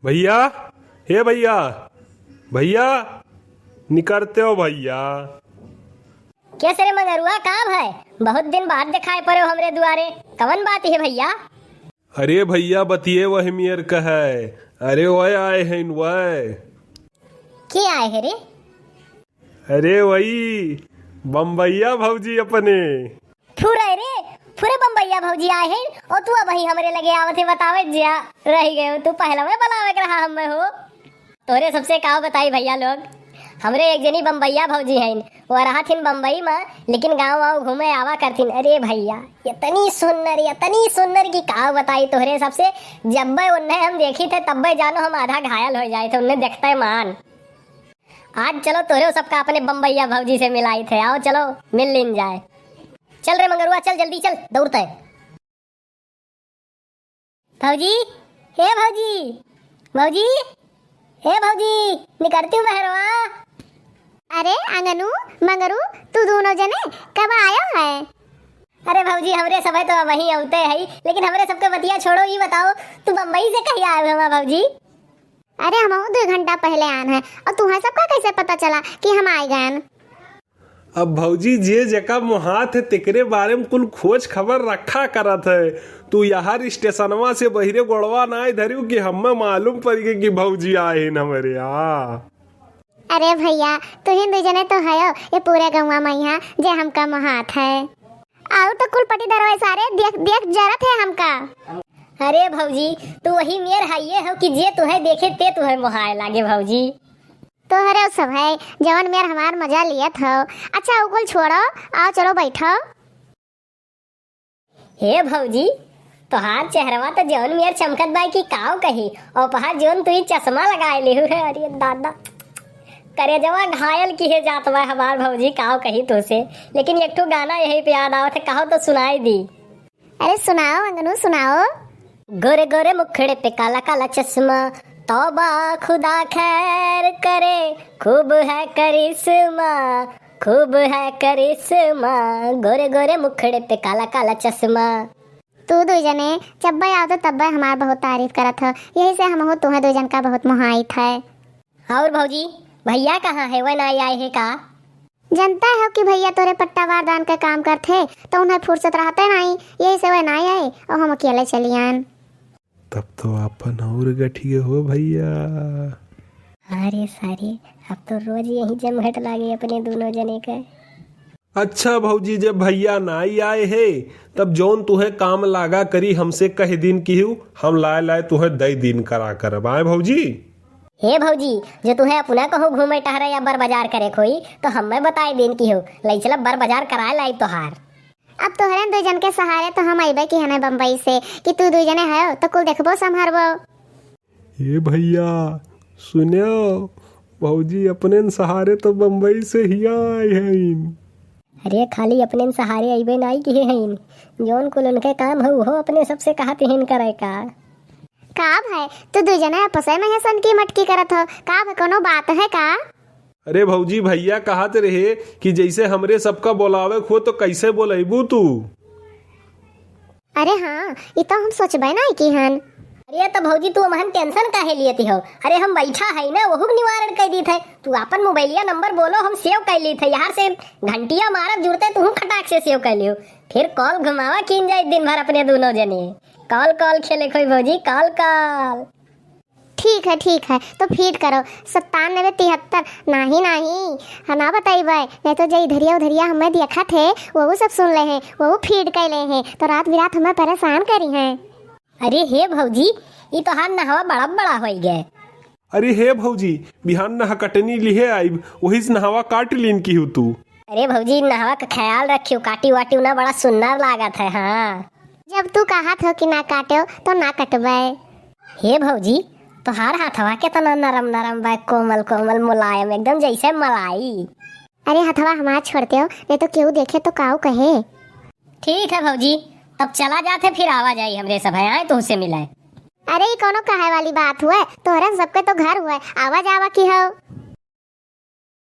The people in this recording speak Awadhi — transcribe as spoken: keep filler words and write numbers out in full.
भइया, हे भइया, भइया, निकरते हो भइया? के सरे मंगरुआ, का भय? बहुत दिन बाद देखाए पड़े हो हमरे दुआरे, कवन बात है भइया? अरे भइया, बतिये वही मेर कहै। अरे वह आए हैं वह। के आए हैं रे? अरे वही बम्बैया भौजी अपने। फुरे रे, फुरे बम्बैया भौजी आए हैं और तू अबही हमरे लगे आवत है, बतावे ज्या रह गए हो तू, पहला में बुलावे के रहा हमें हो। तोहरे सबसे काव बताई भइया लोग, हमरे एक जनी बम्बैया भौजी हइन, वो रहत हिन बम्बई में, लेकिन गाँव वाँव घूमे आवा करथिन। अरे भइया, इतनी सुन्नर, इतनी सुन्नर की काव बताई तोहरे सबसे। जब्बे उन्हें हम देखी थे, तब्बे जानो हम आधा घायल हो जाए थे उन्हें देखते मान। आज चलो तोहरे सबका अपने बम्बैया भौजी से मिलाई थे, आओ चलो मिल लीन जाए। चल रे मंगरुआ, चल जल्दी चल, दौड़ते हैं। भौजी, हे भौजी, भौजी, हे भौजी, निकरती हूँ बहरवा। अरे अंगनू, मंगरू, तू दोनों जने कब आयो है? अरे भौजी, हमरे सभे तो वहीं औते है, लेकिन हमरे सबके बतिया छोड़ो, ई बताओ, तू बम्बई से कहिया आए हुआ भौजी? अरे हमहू दो घंटा पहले आन है, और तुम्हें सबका कैसे पता चला कि हम आए गए? अब भौजी, जे जेका मोहात है, तेकरे बारे में कुल खोज खबर रखा करत है। तू यार स्टेशनवा से बहिरे गोड़वा नाय धरियो कि हमें मालूम पड़ गए कि भौजी आए हैं हमरे यहाँ। अरे भइया, तुहिन दू जने तो हयो ये पूरे गौवा में यहाँ जे हमका मोहात है। और तो कुल पटीदारवा सारे देख देख जरत है हमका। अरे भौजी, तू वही मेर हइये हो कि जे तुहे देखे ते तुहे मोहाए लागे भौजी। तोहरे सब है, जवन मेर हमार मजा लियत हो। अच्छा, उ कुल छोड़ो, आओ चलो बैठो। हे भौजी, तोहार चेहरवा तो जवन मेर चमकत बा कि काव कही, और पहाड़ जवन तू ई चश्मा लगाए लिहू है, अरे दादा, करेजवा घायल किहे जात बा हमार भौजी, काव कही तुसे। लेकिन एक ठो गाना यही पे याद आवत है, कहो तो सुनाई दी। अरे सुनाओ अंगनू, सुनाओ। गोरे गोरे मुखड़े पे काला काला चश्मा, तौबा खुदा खैर करे, खूब है करिश्मा, खूब है करिश्मा, गोरे गोरे मुखड़े पे काला काला चश्मा। तू दू जने जब्बे आओ तो तब्बे हमार बहुत तारीफ करत हो, यही से हमहू तुहे दू जन का बहुत मोहाइत है। और भौजी, भइया कहाँ है, वह नाई आए है का? जनता हो कि भइया तोरे पट्टा बारदान के काम करथे, तो उन्हें फुर्सत रहते नाई, यही से वह नाई आए और हम अकेले चली आन। तब तो आपन और गठिए हो भइया। अरे सारे, अब तो रोज यही जमघट लागे अपने दोनों जने के। अच्छा भौजी, जब भइया नाई आए हे, तब जौन तुहे काम लागा करी, हमसे कह दिन किहू, हम लाए लाए तुहे दई दिन करा करब। आए भौजी? हे भौजी, जो तुहे अपना कहूँ घूमे टहरे या बर बाजार करे खोई, तो हमें बताए दिन किहू, लई चलब बर बाजार कराए लाई तोहार। अब तोहरे दू जन के सहारे तो हम अइबे की हने बम्बई से, कि तू दू जने हयो, तो कुल देखबो संभारबो। ए भइया, सुन्यो, भौजी अपनेन सहारे तो बम्बई से हियाँ आए हइन। अरे, खाली अपनेन सहारे अइबे नाई किहे हइन, जौन कुल उनके काम हउ, उहो अपने सबसे कहत हइन करे का। का भाई, तू दू जने आपसे में हसन की मटकी करत हो, का भाई, कोनो बात है का? अरे भौजी, भइया कहत रहे कि जइसे हमरे सबका बोलावे को हो तो कइसे बोलइबू तू? अरे हाँ, ई तो हम सोचबे नाई की हन। अरे तो भौजी, तू हमहन tension काहे लियत हो? अरे हम बैठा है ना, वहू के निवारण कर दीत है। तू आपन मोबाइलिया नंबर बोलो, हम save कर लीत है। यहाँ से घंटिया मारत जुड़ते तू खटाक से save कर लियो। फिर call घुमावा कीन जाए दिन भर अपने दोनों जने। Call call खेले खोई भौजी, call call। ठीक है, ठीक है, तो feed करो सत्तानबे तिहत्तर। नाही, नाही, हाँ ना बताइबे, नहीं तो जे इधरिया उधरिया हमें देखत है, वहू सब सुन ले हैं, वहू feed कर ले हैं, तो रात बिरात हमें परेशान करी हैं। अरे हे भौजी, ई तोहार नहवा बड़ा बड़ा होई गए। अरे हे भौजी, बिहान नहा कटनी लिहे आइब, वही से नहवा काट लीन किहू तू। अरे भौजी, नहवा का ख्याल रखियो, काटी वाटी ना बड़ा सुंदर लागत है। हाँ, जब तू कहत हो कि ना काटो, तो ना कटबे। हे भौजी, तोहार हथवा केतना नरम नरम बा, कोमल कोमल, मुलायम, एकदम जैसे मलाई। अरे हथवा हमार छोड़ते हो, नहीं तो केहू देखे तो काऊ कहे। ठीक है भौजी, तब चला जाते, फिर आवा जाई हमरे सब है, आए तुहसे मिले। अरे, ई कौनो कहे वाली बात हुए? तोहरन सबके तो घर हुए, आवा जावा की हो।